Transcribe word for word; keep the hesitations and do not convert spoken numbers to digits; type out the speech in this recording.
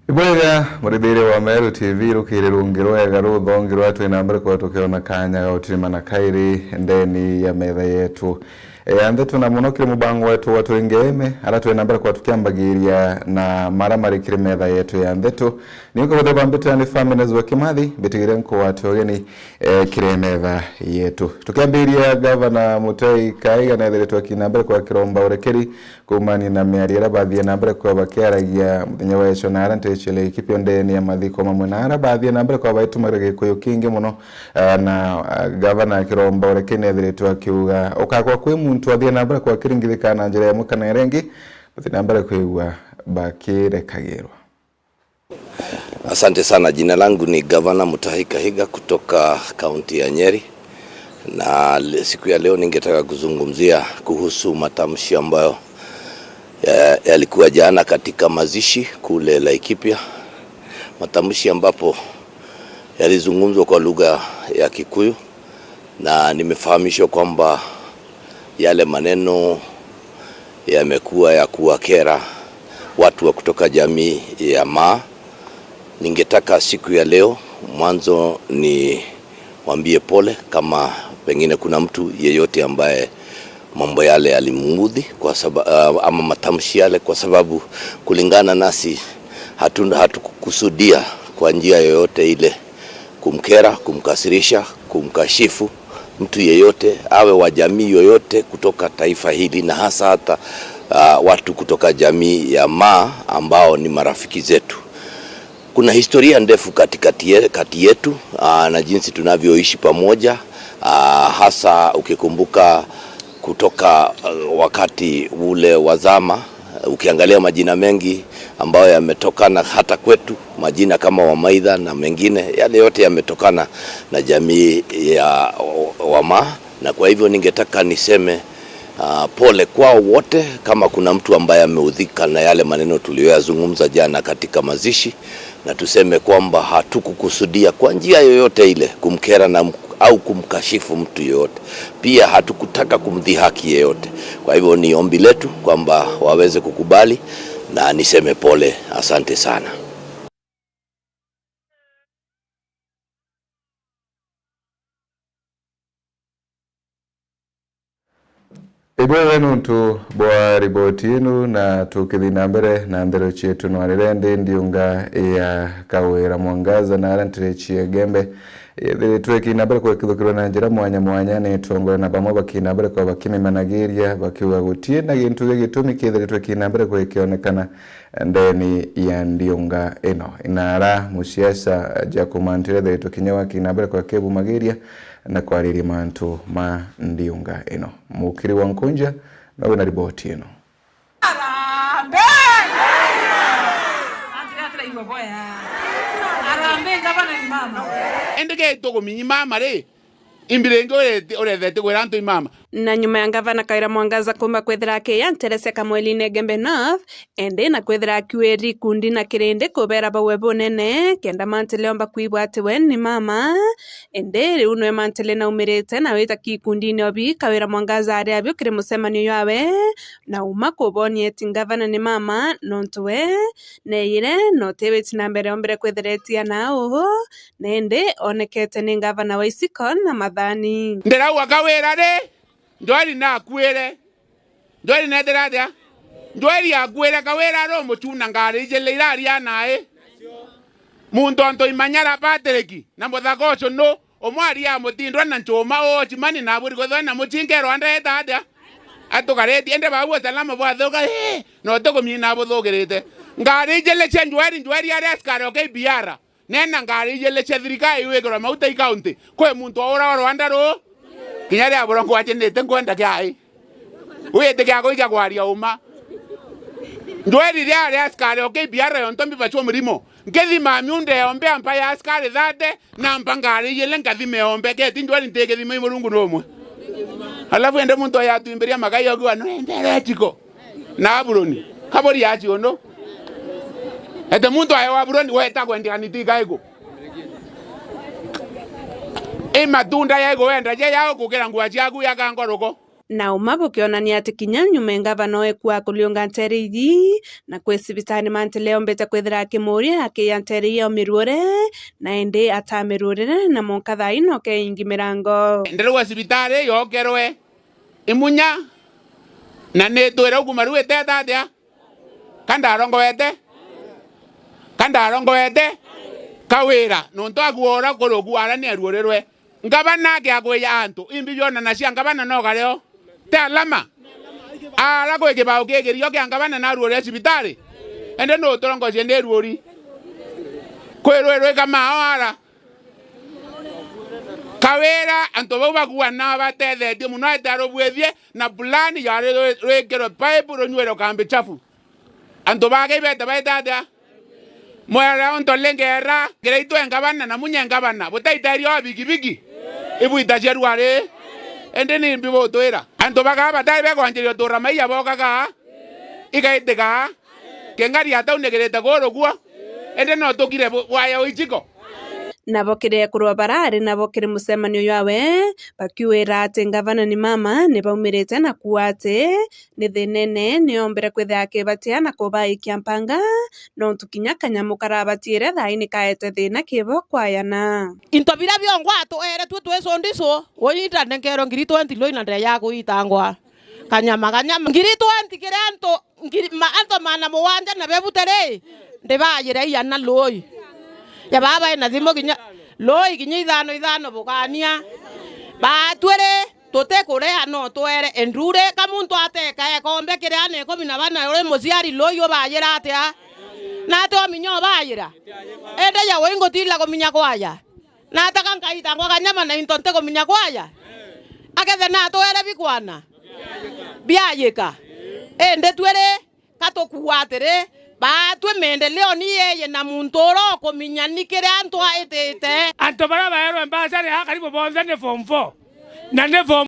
Ibwega, murithiria wa Meru T V, rukiri rungi rwega ruthongi rwa twi na mbere kwa tukiona kanya ga utirima na kairi ndeni ya metha yetu ya ndeto, na muno kiri mubango wetu wa Turingeeme, ara twi na mbere kwa tukiambagiria na mara mari kiri metha yetu ya ndeto. Ni ukabuthe bambite ni Famines wa Kimathi, mbitigire nkwate ugeni, eh, kiri metha yetu. Tukiambiria, Gavana Mutahi Kahiga nethiritwe akina mbere kwa kiromba urekeri kuumania na miario iria bathie na mbere kwa bakiaragia muthenya wa echo na ara nteche Laikipia ndeni ya mathiko mamwe na ara bathie na mbere kwa baitumagira Gikuyu kingi muno, eh, na, eh, Gavana Kiromba urekeri nethiritwe akiuga ukakwa kwi muntu athie na mbere kwa kiringithika na njira imwe kana iria ingi, bathie na mbere kwigua bakirekagirwa. Asante sana. Jina langu ni Gavana Mutahi Kahiga kutoka kaunti ya Nyeri, na le-, siku ya leo ningetaka kuzungumzia kuhusu matamshi ambayo, eh, yalikuwa jana katika mazishi kule Laikipia, matamshi ambapo yalizungumzwa kwa lugha ya Kikuyu, na nimefahamishwa kwamba yale maneno yamekuwa ya kuwakera watu wa kutoka jamii ya Maa. Ningetaka siku ya leo mwanzo niwaambie pole kama pengine kuna mtu yeyote ambaye mambo yale yalimuudhi kwa saba-, ah, ama matamshi yale, kwa sababu kulingana nasi hatu-, hatukukusudia kwa njia yoyote ile kumkera, kumkasirisha, kumkashifu mtu yeyote, awe wa jamii yoyote kutoka taifa hili, na hasa hata, ah, watu kutoka jamii ya Maa ambao ni marafiki zetu. Kuna historia ndefu katikati ye-, kati yetu, ah, na jinsi tunavyoishi pamoja, ah, hasa ukikumbuka kutoka, uh, wakati ule wa zama, uh, ukiangalia majina mengi ambayo yametokana hata kwetu, majina kama Wamaitha na mengine, yale yote yametokana na jamii ya Wamaa, na kwa hivyo ningetaka niseme, uh, pole kwao wote kama kuna mtu ambaye ameudhika na yale maneno tuliyoyazungumza jana katika mazishi. Na tuseme kwamba hatukukusudia kwa njia yoyote ile kumkera na, au kumkashifu mtu yoyote. Pia hatukutaka kumdhihaki yeyote. Kwa hivyo ni ombi letu kwamba waweze kukubali na niseme pole. Asante sana. Ibwega nuntu bwa riboti inu, na tukithi na mbere na nthero cietu, nwarire ndi ndiunga ya Kawira Mwangaza na ara nterechi ya Gembe yethiritwe ikina mbere kwa ikithukirwa na njira mwanya mwanya ni itongore, na bamwe bakina mbere kwa bakimimanagiria bakiuga gutie na gintu gia gitumi kithiritwe ikina mbere kwa ikionekana ndeni ya ndiunga ino. Inara musiasa Jacob Mantire ethiritwe kinya wa kina mbere kwa kibumagiria na kwariria mantu ma ndiunga ino. Mukiri wa Nkunja nowe na riboti ino. Arambe! Anti gatira igwe boya. Arambe, ngavana ni mama. Indi ge tuguminyi mama ri, imbi ringi urete-, urethete gwira antu i mama. Na nyuma ya ngavana Kawira Mwangaza kumba kwithira akiya ntere cia Kamweli-ini Gembe North, indi na kwithira akiwiri ikundi na kirindi kubera bawe bunene, kenda mantile omba kwigua ati we ni mama. Indi riu nwe mantile naumirite na wita ki ikundini obi, Kawira Mwangaza ari abio kiri mucemanio jwawe, na uma kubonia eti ngavana ni mama, nontu we neeyire na utiwiti na mbere ombire kwithira etiana uu, na indi onekete ni ngavana wa iciko na mathani. Ndirauga Kawira ri, Njoeri nakuire. Njoeri neethira atia? Njoeri akuire, Kawira ari umuchuna ngari ijiri iraria nai. Muntu ontu Imanyara Patrick na muthaka ucio nu, umwe aria mutindwa na nchuma, uu Ochimani na abwiri kwithwa na muchinke rwanda eta atia? Atukareti, indi bau usalama bwathuka, ii, na utukumina abuthukirite. Ngari ijiri cia Njoeri, Njoeri ari askari o K P R. Nena ngari ijiri cia thirikari iwikirwa mauta i kaunti. Kwi muntu aura o rwanda ruu? Kinya ria buro ngwachinite nkwenda kiai. Witikia kuikia kwaria uma. Njoeri riria ari askari o K P R yonto mbibachwa murimo. Nkithima miunda yombe ampa ya askari thate, na mpa ngari ijiri nkathime yombe. Keti Njoeri ntikithima i Murungu numwe. Alafu ende muntu ayatwimbiria magai ogiwa nwendere chiko. Na Aburoni. Kaburi aci undu. Ete muntu ayo Aburoni wetagwe ndiganiti igaigu. I matunda yaigu wenda je yao kukira ngua ciaku yakangwa ruko. Na uma bukionania ati kinya nyuma e ngavana oekua kuriunga nteere iji, na kwi cibitari Mantile ombite kwithira akimuuria akiya nteere iyo miruure, na indi atamiruurire, na mwanka thaa ino keingi mirango. Ndirauga cibitari yokerwe imunya, na nitwire uguma riu iteta atia? Ka ndarongowete? Ka ndarongowete? Kawira, nontu agwora kurugu ara ni aruurirwe. Ngavana akiagwija antu, imbi bionana cia ngavana no gareo? Ti alama? Ara kwi kibao kigirio kia ngavana na aruurire cibitari? Indi nu uturongocie ni ruuri? Kwi rwi rwi kamao ara? Kawira, antu bau bakuana batethetie mono, ete arubwithie na plan yari rwi-, rwikirwe pipe runyuire kambi chafu. Antu bake ibete baite atia? Mwera onto lengera, ngira itwe ngavana na munye ngavana, butaiteria o bigibigi, ibuita cia ruari, indi ni mbi butwira. Antu bakaa batari bekwanjiria utura maiya bokaga, igaitika, kingari atau nigirite kuruguo, indi no tukire bu-, bwaya uichiko. Nabo kiri ekuru barari nabo kiri mucemanio jwawe, bakiwira ati ngavana ni mama ni baumirite na kuuga ati ni thiinene, ni ombire kwithira akibatia na kubaikia mpanga, nontu kinya kanyamu karabatiire thaai ni kaete thiina kibo kwayana. Into biria biongwa atwere twi twi Sunday school, unyita ndenkerwe ngiri twenty loi na ndeya kuitangwa. Kanyama, kanyama. Ngiri twenty kiri antu, ngiri, ma-, antu maana mugwanja na bebuta ri, ndibayire iana loi. Ya baba ina thimu kinya, loi kinya ithano, ithano bukania. Batwi ri, tutikurea no twere endure, ka muntu ateka ekombe kiri ana ikumi na bana uri muciari loi ubayira atia? Na ati ominya ubayira? Indi ya ui ngutila kuminya kwaya. Na ataka nkaitangwa kanyama na into ntikuminya kwaya? Akethe na atwere bikwana? Biayika. Indi twi ri, ka tukuuga atiri, baatwi maendeleo ni yeye na muntu uria ukuminya ni kiri antu aitite. Antu baria baerwe mbacari aa karibu bonthe ni form four. Na ni form